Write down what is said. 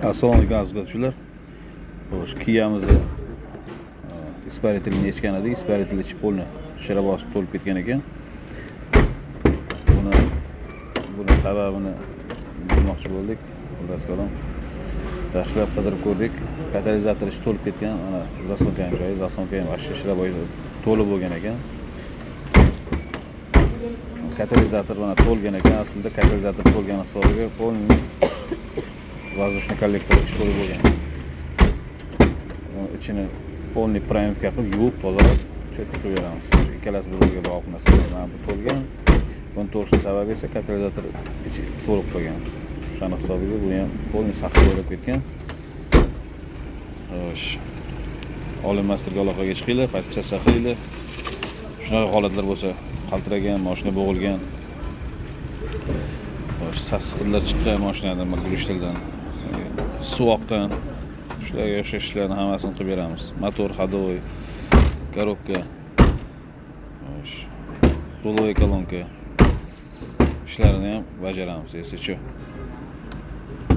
Assalomu alaykum, aziz kuzatuvchilar. Xo'sh, Kia'mizni испаритель ini yechgan edik. Испаритель ichi полный shira bosib to'lib ketgan ekan. Buni sababini bilmoqchi bo'ldik. Xullas kalom, yaxshilab qidirib ko'rdik. Katalizator ichi to'lib ketgan. Mana заслонка ning joyi, заслонка ham вообще shira bosib to'lib bo'lgan ekan. Katalizator mana to'lgan ekan. Aslida katalizator to'lgani hisobiga полный воздушный коллектор ichi to'lib bo'lgan. Uni ichini полный промывка qilib, yuvib, tozalab, чётко qilib beramiz. Shu ikkalasi bir biriga bog'liq narsa. Mana bu to'lgan. Buni to'lishni sababi esa katalizator ichi to'lib qolgan. O'shani hisobiga bu ham полный saqib bo'lib ketgan. Xo'sh. Olim masterga aloqaga chiqinglar, подписаться qilinglar. Shunaqa holatlar bo'lsa, qaltiragan, mashina bo'g'ilgan. Xo'sh, sassiq hidlar chiqqan mashinadan, глушитель dan, suv oqqan, shularga o'xshash ishlarni hammasini qilib beramiz. Motor, ходовой, коробка, xo'sh, рулевой колонка ishlarini ham bajaramiz, если что.